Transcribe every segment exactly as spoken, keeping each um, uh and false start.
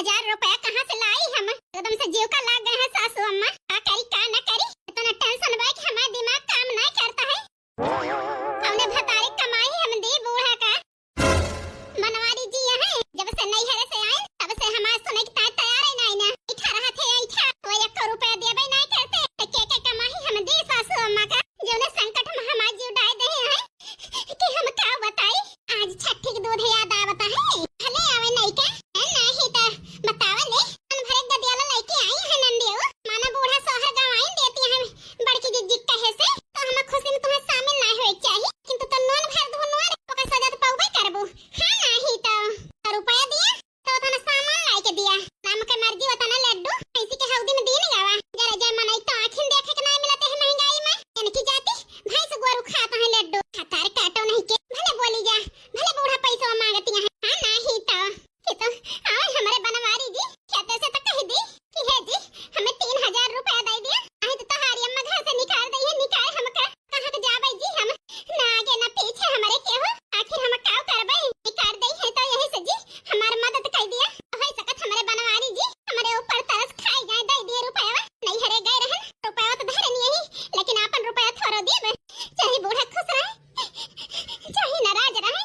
हजार रुपया कहाँ से लाई हम? एकदम से जीव का लाग गए हैं सासू अम्मा। का करी, का ना करी, इतना tension बा कि हमारा दिमाग काम नहीं करता है। कौने भतारे कमाई हम दी बूढ़ा का? बनवारी जी यहाँ जब से नैहरे से आए, तब से हमार सुने के ताय तैयार ही नहीं ना। ऐठा रहत है, ऐठा। वो एक रुपया देबे नहीं करते, तो के के कमाई हम दी सासू अम्मा का? जौने संकट में हमार जीव डाल दे हैं कि हम का बताई। आज छठी के दूध याद आवता है, भले आवे नहीं के, है नहीं तो बतावा ले। मन भरे गदियाला लेके आई है नंदियो, माना बूढ़ा सोहर गवाइन देती है बड़की जिज्जी कहे से, तो हम खुशी में तुम्हें शामिल नहीं होए के चाहिए, किंतु तो नून भर दू नून, ओकर सजा तो पौबे करबू। हाँ, नाही तो, तो रुपया दिया, तो उतना सामान लाई के दिया, राम के मर्जी उतना लड्डू, ऐसी के हौदी में दिन गावा, जरा जय मनई तो आँखिन देखे के नहीं मिलते हैं महंगाई में, इनकी जाति भैंस गोरू खाता है लड्डू, खतार काटो नहीं के, भले बोली जा, भले बूढ़ा पैसा मांगती है, हाँ, नाही तो। ये तो, आओ हमरे बनवारी जी, खेते से तो कह दी कि हे जी, हमें तीन हजार रुपया दे दिया, नहीं तो तोहारी अम्मा घर से निकाल दे है, निकाल हमका, कहाँ के जाबे जी हम, ना आगे ना पीछे हमरे केहू, आखिर हम का करबे, निकाल दे है तो यही से जी, हमार मदद कर दिया, हो सकत हमरे बनवारी जी, हमरे ऊपर तरस खाई जाए, दे दिए रुपया, नहीं हरे गए रहन, रुपया तो धरन यही, लेकिन आपन रुपया थोड़ो दीब, चाहे बूढ़ा खुश रहे, चाहे नाराज रहे,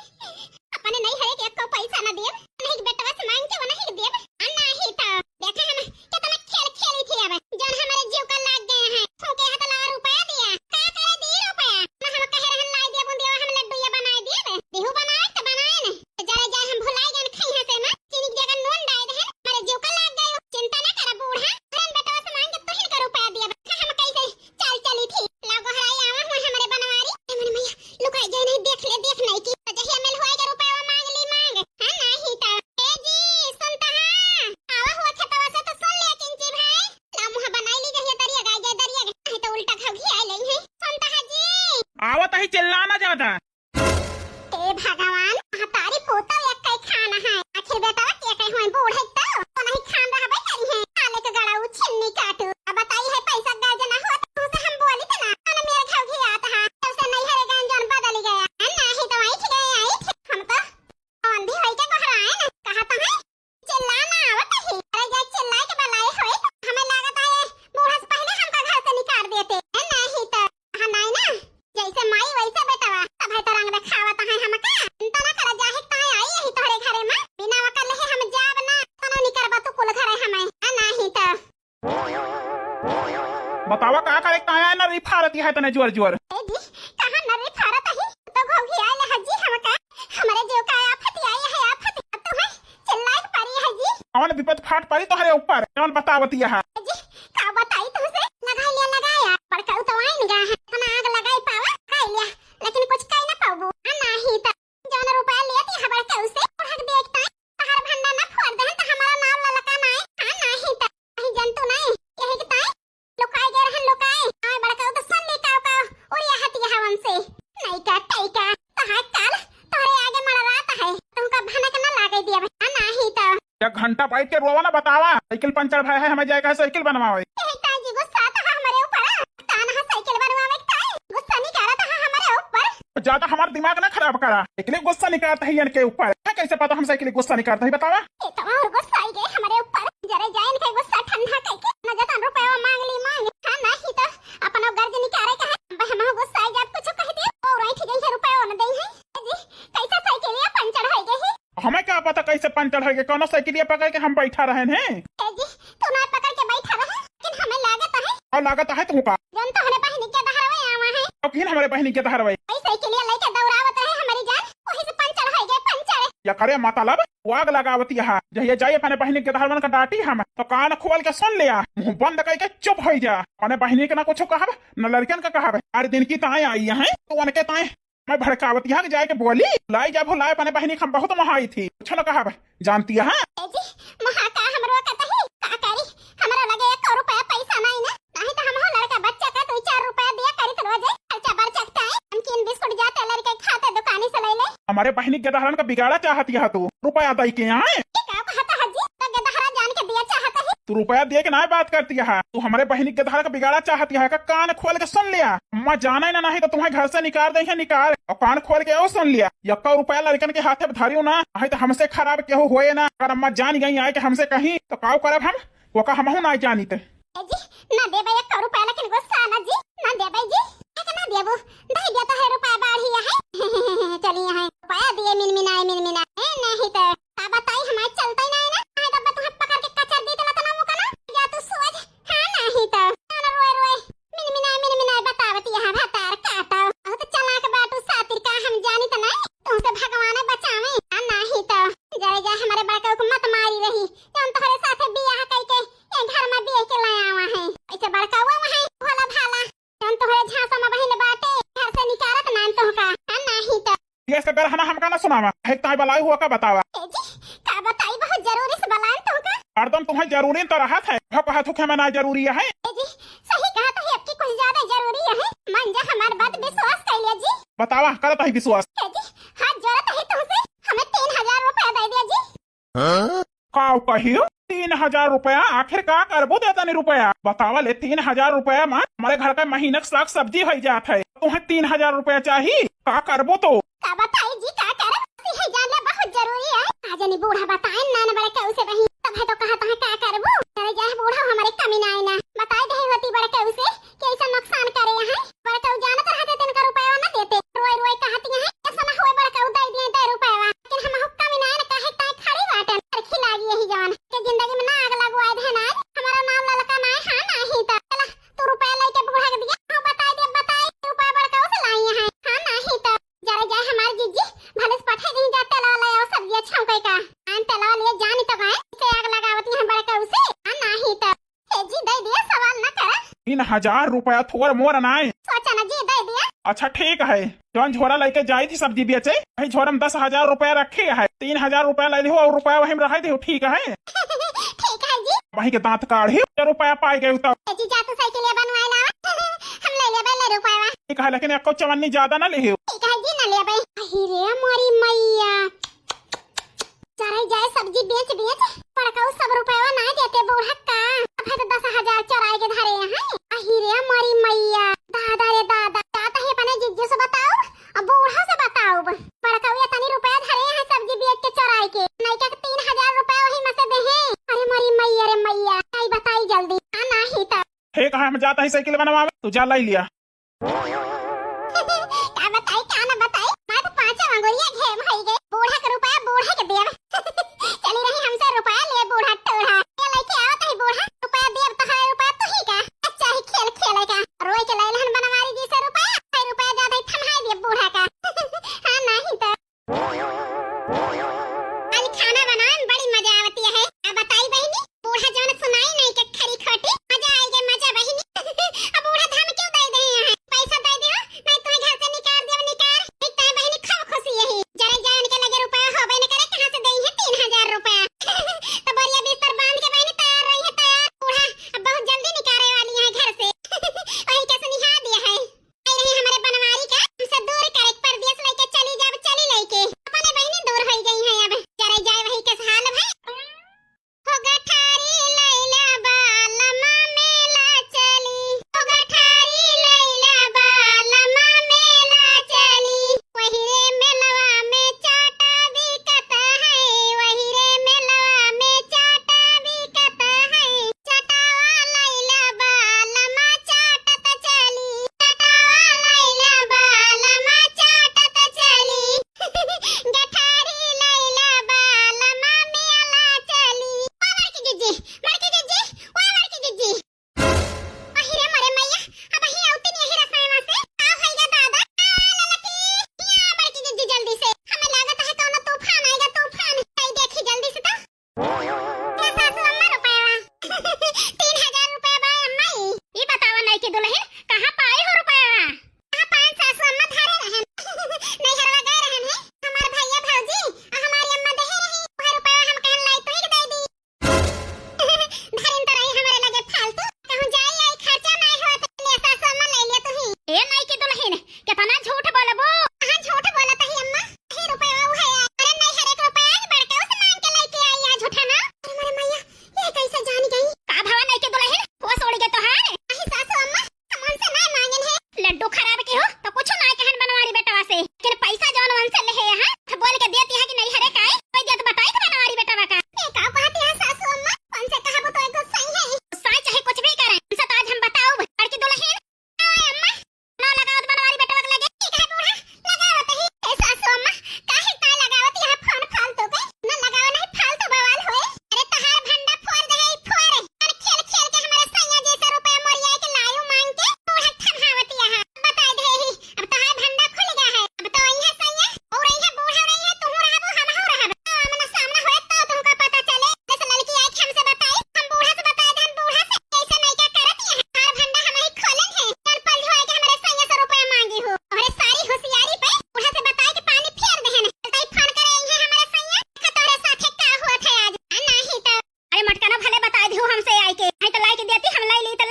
अपने नहीं हरे के एको पैसा न देब, नहीं के बेटवा से मांग के वो नहीं के देब। आ नाही तो देखा हम कितना खेल खेली थी अब, जौन हमारे जीव का लाग गए हैं। फूके हाथ ला रुपया दिया, का करे दी रुपया? ना हम कहे रहन लाई देब, देवा हम लड्डू ये बनाए देब। देहू बनाए तो बनाए न, तो जरा जाए हम भुलाई गए खाई से ना, चीनी की जगह नून डाल दे, हमारे जीव का लाग गए। चिंता ना कर बूढ़ा, धरन बेटवा से मांग के तुहिन का रुपया दिया। हम कैसे चाल चली थी। ला गोहराई आवा हुआ हमरे बनवारी। ए मोरे मैया, लुकाई गई नहीं, देख ले, देख नहीं की। तो जहिया मिल हुआ के रुपया मांग ली मांग। हाँ, नहीं तो। ए जी, सुनता है? आवा हुआ खेतवा से तो सुन ले किंची भाई। ला मुँह बनाई ली जहिया दरिया गाय गए दरिया गए। नहीं तो उल्टा घाव घिया ले है। सुनता है जी? आवत ही, चिल्लाना ज्यादा। हे भगवान, महतारी पूतौ एक्कै खान है। आखिर बेटवा के कहीं होई बूढ़े तो, तो नहीं खान रहबे करी है। काले के गड़ा उ छिन्नी काटू। अब बताई है पैसा गाज ना होत, तुमसे हम बोली तो ना। अन मेरे घाव घियात है। तब से नहीं हरे गान जान बदल गया। नहीं तो ऐठ गए, ऐठ। हम तो कौन भी होई के बहराए ना। कहा तो है, चिल्ला ना आवत ही। अरे जा चिल्लाए के बलाए होई तो हमें लागत है बूढ़ा से पहले हमका घर से निकाल देते। ए, नहीं तो, हाँ, नहीं ना, जैसे माई वैसे बेटवा, सब है तो रंग देखावत है हमका। चिंता ना करा, जाहे ताए आई यही तोहरे घरे में, बिना वकर लेहे हम जाब ना, तनो निकरबा तू कुल घरे हमें। ए, नहीं तो। बतावा का करे ताए ना रिफारत है तने जोर जोर। ए जी, कहाँ ना रिफारत है, तो घोघी आए ले हजी हमका, हमरे जो का आफत आई है आफत, अब तो है चिल्लाए के परी है जी। कौन विपत फाट परी तोहरे ऊपर? कौन बतावती है? जी, का बताई तुमसे? लगाई लिया, लगाया। बड़काऊ तो आइन गा है। इतना आग लगाई पावा, लगाई लिया। लेकिन कुछ कह ना पाबू। आ नाही तो। जौन रुपया लिया थी हबर के उसे, और हक देख ताई। तहार भंडा ना फोड़ देहन तो हमारा नाम ललका नाई। हाँ, नाही तो। नहीं जंतु नहीं। यही के ताई। लुकाए गए रहन, लुकाए। आए बड़काऊ तो सुन ली काऊ काऊ। उड़िया हतिया हवन से। नहीं का, तई का। तहार काल तोहरे आगे मड़रात है, तुमका भनक न लागे दिया बे, आ नाही तो। एक घंटा बैठ के रोवा ना, बतावा, साइकिल पंचर भय है, हमें जाएगा साइकिल बनवावे। यही ताई जी गुस्सा तो है हमारे ऊपर, तान है साइकिल बनवावे के ताई, गुस्सा निकाला तो है हमारे ऊपर। ज्यादा हमार दिमाग ना खराब करा, एकले गुस्सा निकालता है इनके ऊपर। है कैसे पता हम साइकिल गुस्सा निकालता है, बतावा? ये तो और गुस्सा आई गए हमारे ऊपर, जरे जाए इनके गुस्सा ठंडा करके, न जतन रुपया मांग ली मांग, हाँ नाही तो अपना गर्ज निकाले का है, हम गुस्सा आई जात कुछ कह दिया, और ऐठ गई है रुपया न दे है। जी, कैसे साइकिलिया पंचर हो गई? हमें का पता कैसे पंचर हो गई, कौनो साइकिलिया पकड़ के हम बैठा रहे हैं। ए जी, तू ना पकड़ के बैठा रहे, लेकिन हमें लागत है। और लागत है तुमका? जौन तोहरे बहिनी के दहरवे आवा है। अब किन हमारे बहिनी के दहरवे? ऐ साइकिलिया लेके दौड़ावत रहे हमारी जान, वही से पंचर हो गए, पंचर। या करे मतलब, वो आग लगावत यहाँ, जहिया जाई अपने बहिनी के दहरवन का डांटी हम, तो कान खोल के सुन लिया, मुंह बंद करके चुप हो जा। अपने बहिनी के ना कुछ कहब, न लड़कन का कहब। अरे दिन की ताए आई है, तो उनके ताए मैं भड़कावत यहाँ जाए के बोली, लाई जा भुलाए अपने बहिनी, हम बहुत महाई थी, कुछ न कहब, जानती है? ए जी, महा का हमरो कतही, का करी? हमरा लगे एक रुपया पैसा नहीं ना, नहीं तो हम हो लड़का बच्चा का दो चार रुपया दिया करी तो रोजे, खर्चा बर्चा के time, नमकीन बिस्कुट जाते लड़के खाते दुकानी से ले ले। हमारे बहिनी के दहरन का बिगाड़ा चाहती है तू, रुपया दई के आए? ये का कहता है जी? तो के दहरा जान के दिया चाहता है, तू रुपया दिए के नाहीं बात करतिया है, तू हमरे बहिनी के धारा का बिगाड़ा चाहतिया है का? कान खोल के सुन लिया, अम्मा जाने ना, नाहीं तो तुम्हें घर से निकाल देइहैं, निकाल। और कान खोल के और सुन लिया, यक्का रुपया लड़कन के हाथे में धरियो ना, नाहीं तो हमसे खराब केहू होए ना। अगर अम्मा जान गई आए के हमसे कहीं तो काऊ करब हम, ओका हमहू नाहीं जानित। ए जी, ना देबै एक्को रुपया, लेकिन गुस्सा ना जी, ना देबै जी, एक ना देबू, दे दिया तो है रुपया बाढ़ी है। चली यहाँ रुपया दिए मिनमिनाए, मिनमिनाए, ए, नहीं तो का बताई, हमारे चलते ही नहीं ना, नहीं तो तुहे पकड़ के कचर दी तो लतना मुका ना, या तू सोच, हाँ नहीं तो, ना रोए रोए, मिनमिनाए, मिनमिनाए बतावत यहाँ भतार काटो, बहुत चालाक बाटू सातिर का, हम जानी तो नहीं, तुमसे भगवान बचावे, हाँ नहीं तो, जरे जाए हमारे बड़का को मत मारी रही, जौन तोहरे साथे बियाह कइके ये घर में बियाह के ले आवा है। ऐसे बड़का वो है, भोला भाला, जौन तोहरे झांसा में बहिन बाटे, घर से निकारत नान तोहका, हाँ, नाही तो। ये से गरहना हमका ना सुनावा, है ताई बलाई हुआ का बतावा। ए जी, का बताई, बहुत जरूरी से बलान तोहका। हरदम तुम्हें जरूरी तो रहत है, हो कहा थुके में ना जरूरी है। ए जी, सही कहा तो है, आपकी कुछ ज्यादा जरूरी है। मन जा हमार बात विश्वास कर लिया जी। बतावा, करत है विश्वास। ए जी, हाथ जोड़त है तुमसे, हमें तीन हजार रुपया दे दिया जी। काऊ कहियो? तीन हजार रुपया? आखिर का करबो दे तनी रुपया? बतावा ले, तीन हजार रुपया में हमारे घर का महीना के साग सब्जी होइ जात है, तुम्हें तीन हजार रुपया चाही? का करबो तो? का बताई जी, का करब? यही जानना बहुत जरूरी है। आज नहीं बूढ़ा बताए नान बड़े केहू से बही, तब है तो कहा तहाँ का करबो? अरे जाए बूढ़ा हमारे कमी ना आए ना, बताए दे होती बड़े केहू से कि ऐसा नुकसान करे हैं। बड़काऊ जानत रहते, तिनका रुपया ना देते। रोए रोए कहती हैं, ऐसा ना होए बड़काऊ दे दिए दे रुपया, लेकिन हम हुक्का में ना काहे ताए खड़ी बाटन। अरखी लागी यही जवान के जिंदगी में ना आग लगवाए दे ना। हमारा नाम ललका ना है, हाँ ना ही तो। चला, तू रुपया लेके बूढ़ा के दिया, हाँ बताए दे, बताए, रुपया बड़काऊ से लाई है, हाँ ना ही तो। जरा जाए हमारे जीजी, भले से पठे नहीं जाते ला ले आओ सब्जी अच्छा कह का। आन तला लिए जानी तो गए, इसे आग लगावती हैं बड़काऊ से, हाँ ना ही तो। ए जी, दे दिया, सवाल न करा। तीन हजार रुपया थोर मोर नाय। सोचा न जी, दे दिया। अच्छा ठीक है, जौन झोरा लेके जाई थी सब्जी बेचे, वही झोरा में दस हजार रुपया रखे है, तीन हजार रुपया ले लिहो और रुपया वही में रह दिहो, ठीक है? ठीक है जी। वही के दांत काढ़ी, रुपया पाई गई तब। ए जी, जा तू साइकिल बनवाए लावा, हम ले लेबे ले रुपया। ठीक है, लेकिन एको चवन्नी ज्यादा ना लिहो। ठीक है जी, ना लेबे। अही रे मोरी मैया। चराई जाए सब्जी बेच बेच, बड़काऊ सब रुपया ना देते बूढ़ा का। अब है तो दस हजार चराई के धरे हैं। अही रे मोरी मैया, दादा रे दादा, का तही अपने जिज्जू से बताओ, अब बूढ़ा से बताओ। बड़काऊ ये तनी रुपया धरे हैं सब्जी बेच के चराई के, नहीं क्या तीन हजार रुपया वही में से दे हैं। अरे मोरी मैया रे मैया, आई बताई जल्दी, हाँ ना ही तो। ठीक है, हम जाता ही साइकिल बनवावे, तू जा लाई लिया। का बताई, का ना बताई, मार तो पाँचों अंगुरिया घे भाई गए। बूढ़ा के रुपया बूढ़ा के देब। चली रही हमसे रुपया लिए बूढ़ा टूढ़ा। ये लेके आवत ही बूढ़ा, रुपया देब तो है रुपया तू ही का। अच्छा ही खेल खेले का। रोए के लाइल हन बनवारी जी से रुपया, है रुपया ज्यादा ही थम्हाई देब बूढ़ा का। हाँ, नहीं तो। आज खाना बनावे में बड़ी मजा आवती है। अब बताई बहिनी, बूढ़ा जौन सुनाई नहीं के खरी खोटी, मजा आई गे मजा बहिनी। अब बूढ़ा धाम क्यों दे दे? हो हमसे आइके, नहीं तो लाइके देती, हम लाई ली।